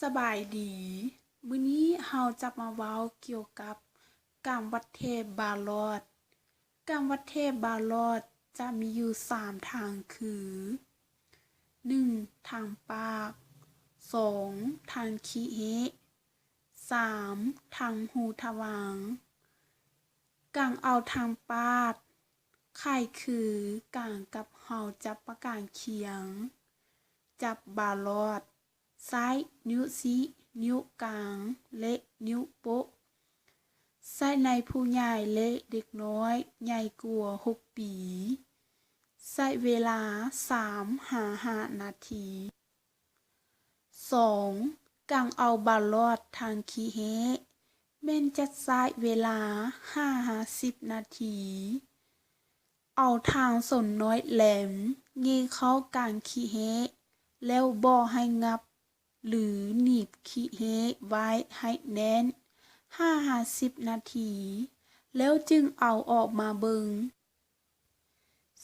ສະບາຍດີ, ມື້ນີ້ເຮົາຈະມາເວົ້າກ່ຽວກັບການວັດແທບບາລອດ. ການວັດແທບບາລອດຈະມີຢູ່ສາມທາງຄື ໜຶ່ງ ທາງປາກ, ສອງ ທາງຄີເຮະ, ສາມ ທາງຮູທະຫວ່າງ. ການເອົາທາງປາກ ຄ້າຍຄືການກັບເຮົາຈັບປາກການຂຽນ, ຈັບບາລອດ, ໃຊ້ນິ້ວຊີ້, ນິ້ວກາງ ແລະ ນິ້ວໂປ້, ໃຊ້ໃນຜູ້ໃຫຍ່ ແລະ ເດັກນ້ອຍໃຫຍ່ກວ່າຫົກປີ, ໃຊ້ເວລາສາມຫາຫ້ານາທີ. ສອງ ການເອົາບາລອດທາງຄີເຮະ ແມ່ນຈະໃຊ້ເວລາຫ້າຫາສິບນາທີ. ເອົາທາງສົນນ້ອຍແຫຼມແຫຍ່ເຂົ້າກາງຄີເຮະ ແລ້ວບໍ່ໃຫ້ງັບ ຫຼື ໜີບຄີເຮະໄວ້ໃຫ້ແໜ້ນຫ້າຫາສິບນາທີ ແລ້ວຈຶ່ງເອົາອອກມາເບິ່ງ.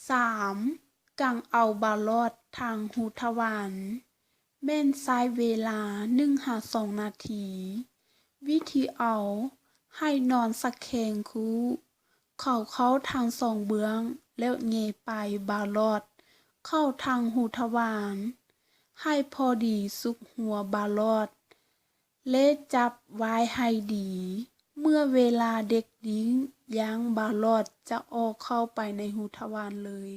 ສາມ ການເອົາບາລອດທາງຮູທະຫວ່າງ ແມ່ນໃຊ້ເວລາໜຶ່ງຫາສອງນາທີ. ວິທີເອົາ, ໃຫ້ນອນຕະແຄງຄູ່, ເຂົ້າເຂົ້າທາງສອງເບື້ອງ ແລ້ວແຫຍ່ປາຍບາລອດເຂົ້າທາງຮູທະຫວ່າງ ໃຫ້ພໍດີສຸກຫົວບາລອດ ແລະ ຈັບໄວ້ໃຫ້ດີ. ເມື່ອເວລາເດັກດີ້ງ ຢາງບາລອດຈະອອກເຂົ້າໄປໃນຮູທະຫວ່າງເລີຍ.